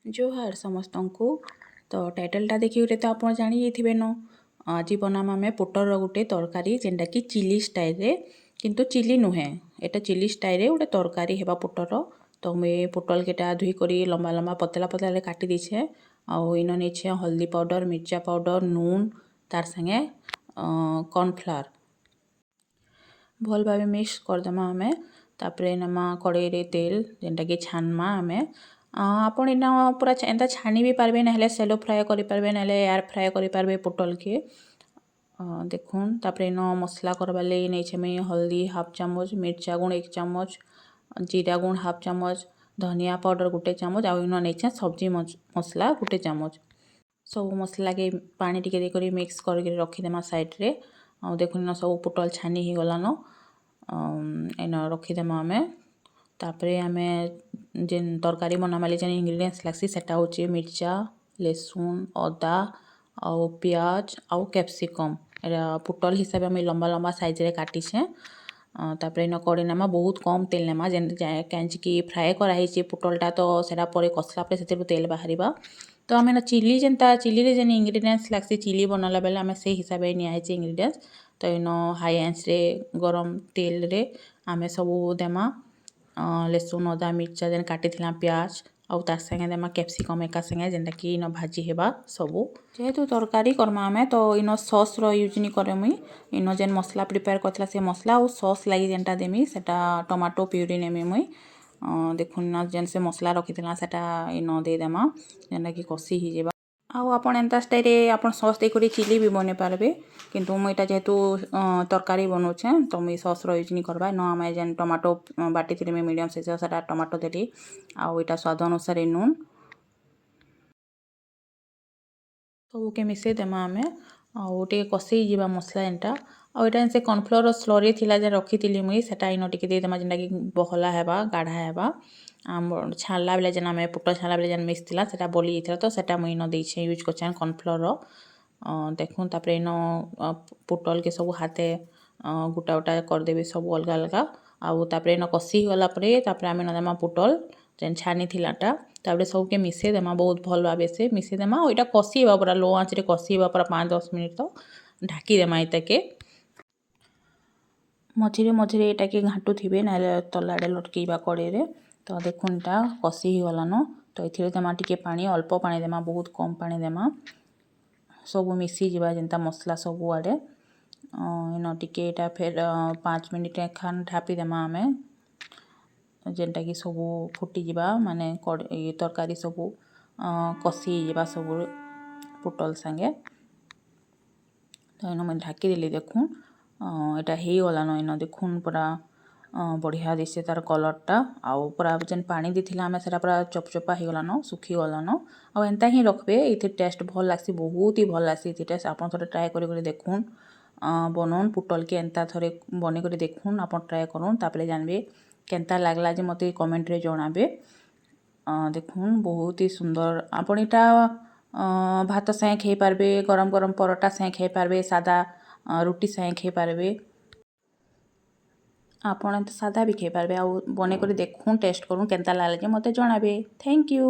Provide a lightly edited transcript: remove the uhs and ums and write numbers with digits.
ଜୁହାର ସମସ୍ତଙ୍କୁ। ତ ଟାଇଟଲ୍ଟା ଦେଖିକରି ତ ଆପଣ ଜାଣି ଯାଇଥିବେନ। ଆଜି ବନାମା ଆମେ ପୋଟଳର ଗୋଟେ ତରକାରୀ, ଯେନ୍ଟାକି ଚିଲି ଷ୍ଟାଇଲ୍ରେ, କିନ୍ତୁ ଚିଲି ନୁହେଁ, ଏଇଟା ଚିଲି ଷ୍ଟାଇଲ୍ରେ ଗୋଟେ ତରକାରୀ ହେବା ପୋଟଳର। ତ ମୁଇଁ ପୋଟଲକେଟା ଧୁଇ କରି ଲମ୍ବା ଲମ୍ବା ପତଲା ପତଲାରେ କାଟି ଦେଇଛେ। ଆଉ ଇନ ନେଇଛେ ହଳଦୀ ପାଉଡ଼ର, ମିର୍ଚା ପାଉଡ଼ର, ନୁନ୍, ତାର୍ ସାଙ୍ଗେ କର୍ଣ୍ଣଫ୍ଲାୱାର। ଭଲ୍ ଭାବେ ମିକ୍ସ କରିଦେମା ଆମେ। ତାପରେ ନେମା କଡ଼େଇରେ ତେଲ, ଯେନ୍ଟାକି ଛାନ୍ମା ଆମେ। ଆପଣ ଇନ ପୁରା ଏନ୍ତା ଛାନି ବି ପାରବେ, ନହେଲେ ସେଲୋ ଫ୍ରାଏ କରିପାରିବେ, ନହେଲେ ଏୟାର ଫ୍ରାଏ କରିପାରିବେ ପୋଟଲକେ। ଦେଖୁନ୍, ତାପରେ ଇନ ମସଲା କରବାର୍ ଲାଗି ନେଇଛେ ମୁଇଁ ହଳଦୀ ହାଫ୍ ଚାମଚ, ମିର୍ଚା ଗୁଣ୍ଡ 1 ଚାମଚ, ଜିରା ଗୁଣ୍ଡ ହାଫ୍ ଚାମଚ, ଧନିଆ ପାଉଡ଼ର 1 ଚାମଚ, ଆଉ ଇନ ନେଇଛେ ସବଜି ମସଲା 1 ଚାମଚ। ସବୁ ମସଲାକେ ପାଣି ଟିକେ ଦେଇକରି ମିକ୍ସ କରିକି ରଖିଦେମା ସାଇଡ଼୍ରେ। ଆଉ ଦେଖୁନ୍, ଇନ ସବୁ ପୋଟଲ ଛାନି ହେଇଗଲାନ। ଇନ ରଖିଦେମା ଆମେ। ତାପରେ ଆମେ ଯେନ୍ ତରକାରୀ ବନାବାର୍ ଲାଗି ଯେନ୍ ଇନଗ୍ରିଡ଼ିଏଣ୍ଟସ୍ ଲାଗ୍ସି, ସେଟା ହଉଛେ ମିର୍ଚା, ଲେସୁନ୍, ଅଦା ଆଉ ପିଆଜ ଆଉ କ୍ୟାପ୍ସିକମ୍। ଏଇଟା ପୋଟଲ ହିସାବେ ମୁଇଁ ଲମ୍ବା ଲମ୍ବା ସାଇଜ୍ରେ କାଟିଛେଁ। ତାପରେ ଇନ କଡ଼େଇ ନେମା, ବହୁତ କମ୍ ତେଲ ନେମା, ଯେନ୍ କାଁଜିକି ଫ୍ରାଏ କରାହେଇଛି ପୋଟଲଟା, ତ ସେଟା ପରେ କଷଲା ପରେ ସେଥିରୁ ତେଲ ବାହାରିବା। ତ ଆମେ ଚିଲି ଯେନ୍ତା, ଚିଲିରେ ଯେନ୍ ଇନଗ୍ରିଡ଼ିଏଣ୍ଟସ୍ ଲାଗ୍ସି ଚିଲି ବନାଲା ବେଲେ, ଆମେ ସେଇ ହିସାବେ ନିଆହେଇଛି ଇନଗ୍ରିଡ଼ିଏଣ୍ଟସ୍। ତ ଇନ ହାଇ ଆଞ୍ଚରେ ଗରମ ତେଲରେ ଆମେ ସବୁ ଦେମା, ଲେସୁନ୍, ଅଦା, ମିର୍ଚା ଯେନ୍ କାଟିଥିଲା, ପିଆଜ, ଆଉ ତାର୍ ସାଙ୍ଗେ ଦେମା କ୍ୟାପ୍ସିକମ୍ ଏକା ସାଙ୍ଗେ, ଯେନ୍ଟାକି ଇନ ଭାଜି ହେବା ସବୁ। ଯେହେତୁ ତରକାରୀ କର୍ମା ଆମେ, ତ ଇନ ସସ୍ର ୟୁଜ୍ ନି କରେ ମୁଇଁ। ଇନ ଯେନ୍ ମସଲା ପ୍ରିପେୟାର କରିଥିଲା, ସେ ମସଲା ଆଉ ସସ୍ ଲାଗି ଯେନ୍ଟା ଦେମି, ସେଟା ଟମାଟୋ ପ୍ୟୁରି ନେମି ମୁଇଁ। ଦେଖୁନ୍ ନା, ଯେନ୍ ସେ ମସଲା ରଖିଥିଲା, ସେଟା ଇନ ଦେଇଦେମା, ଯେନ୍ଟାକି କଷି ହେଇଯିବା। ଆଉ ଆପଣ ଏନ୍ତା ଷ୍ଟାଇଲ୍ରେ ଆପଣ ସସ୍ ଦେଇକରି ଚିଲି ବି ବନେଇ ପାରବେ, କିନ୍ତୁ ମୁଇଁ ଏଇଟା ଯେହେତୁ ତରକାରୀ ବନଉଛେଁ, ତ ମୁଇଁ ସସ୍ର ୟୁଜ୍ ନି କର୍ବା। ଇନ ଆମେ ଯେନ୍ ଟମାଟୋ ବାଟିଥିଲି ମୁଇଁ ମିଡ଼ିୟମ୍ ସାଇଜ୍ର, ସେଟା ଟମାଟୋ ଦେଲି। ଆଉ ଏଇଟା ସ୍ୱାଦ ଅନୁସାରେ ନୁନ୍। ସବୁକେ ମିଶେଇ ଦେମା ଆମେ ଆଉ ଟିକେ କଷେଇ ଯିବା ମସଲା ଯେନ୍ଟା। ଆଉ ଏଇଟା ସେ କର୍ଣ୍ଣଫ୍ଲୋର ସ୍ଲରି ଥିଲା ଯେ ରଖିଥିଲି ମୁଇଁ, ସେଟା ଇନ ଟିକେ ଦେଇଦେମା, ଯେନ୍ଟାକି ବହଲା ହେବା, ଗାଢ଼ା ହେବା। ଆମର୍ ଛାନ୍ଲା ବେଲେ ଯେନ୍ ଆମେ ପୋଟଳ ଛାନ୍ଲା ବେଲେ ଯେନ୍ ମିଶିଥିଲା, ସେଟା ବଲି ଯାଇଥିଲା, ତ ସେଟା ମୁଇଁ ଇନ ଦେଇଛେଁ, ୟୁଜ୍ କରିଛେଁ କର୍ଣ୍ଣଫ୍ଲୋର। ଦେଖୁନ୍, ତାପରେ ଇନ ପୋଟଲକେ ସବୁ ହାତେ ଗୁଟା ଗୁଟା କରିଦେବି ସବୁ ଅଲଗା ଅଲଗା। ଆଉ ତାପରେ ଇନ କଷି ହେଇଗଲା ପରେ ତାପରେ ଆମେ ଇନ ଦେମା ପୋଟଲ ଯେନ୍ ଛାନି ଥିଲାଟା। ତାପରେ ସବୁକେ ମିଶେଇ ଦେମା, ବହୁତ ଭଲ୍ ଭାବେ ସେ ମିଶେଇ ଦେମା। ଆଉ ଏଇଟା କଷିବା ପୁରା ଲୋ ଆଞ୍ଚରେ କଷିବା ପୁରା 5-10 ମିନିଟ୍ ତ ଢାକି ଦେମା ଏତାକେ। ମଝିରେ ମଝିରେ ଏଇଟାକେ ଘାଣ୍ଟୁଥିବେ, ନହେଲେ ତଲାଡ଼େ ଲଟକେଇବା କଡ଼େଇରେ। ତ ଦେଖୁନ୍, ଏଟା କଷି ହେଇଗଲାନ। ତ ଏଥିରେ ଦେମା ଟିକେ ପାଣି, ଅଳ୍ପ ପାଣି ଦେମା, ବହୁତ କମ୍ ପାଣି ଦେମା, ସବୁ ମିଶିଯିବା ଯେନ୍ତା ମସଲା ସବୁଆଡ଼େ। ଇନ ଟିକେ ଏଇଟା ଫେର୍ 5 ମିନିଟ୍ ଖାନ୍ ଢାପି ଦେମା ଆମେ, ଯେନ୍ଟାକି ସବୁ ଫୁଟିଯିବା, ମାନେ ତରକାରୀ ସବୁ କଷି ହେଇଯିବା ସବୁ ପୋଟଲ ସାଙ୍ଗେ। ତ ଇନ ମୁଇଁ ଢାକିଦେଲି। ଦେଖୁନ୍, ଏଇଟା ହେଇଗଲାନ। ଇନ ଦେଖୁନ୍, ପୁରା ବଢ଼ିଆ ଦିଶେ ତାର କଲର୍ଟା। ଆଉ ପୁରା ଯେନ୍ ପାଣି ଦେଇଥିଲା ଆମେ, ସେଟା ପୁରା ଚପଚପା ହେଇଗଲାନ, ଶୁଖିଗଲାନ। ଆଉ ଏନ୍ତା ହିଁ ରଖ୍ବେ, ଏଥିର୍ ଟେଷ୍ଟ ଭଲ୍ ଲାଗ୍ସି, ବହୁତ ହି ଭଲ୍ ଲାଗ୍ସି ଏଥି ଟେଷ୍ଟ। ଆପଣ ଥରେ ଟ୍ରାଏ କରି କରି ଦେଖୁନ୍, ବନଉନ୍ ପୋଟଲକେ ଏନ୍ତା ଥରେ ବନେଇ କରି ଦେଖୁନ୍। ଆପଣ ଟ୍ରାଏ କରୁନ୍, ତାପରେ ଜାନବେ କେନ୍ତା ଲାଗଲା ଯେ ମୋତେ କମେଣ୍ଟରେ ଜଣାବେ। ଦେଖୁନ୍, ବହୁତ ହି ସୁନ୍ଦର। ଆପଣ ଏଇଟା ଭାତ ସାଙ୍ଗେ ଖାଇ ପାରବେ, ଗରମ ଗରମ ପରଟା ସାଙ୍ଗେ ଖାଇ ପାରବେ, ସାଦା ରୁଟି ସାଙ୍ଗେ ଖାଇ ପାରବେ, ଆପଣ ତ ସାଦା ବି ଖାଇ ପାରବେ। ଆଉ ବନେଇ କରି ଦେଖୁନ୍, ଟେଷ୍ଟ କରୁନ୍, କେନ୍ତା ଲାଗଲା ଯେ ମୋତେ ଜଣାବେ। Thank you.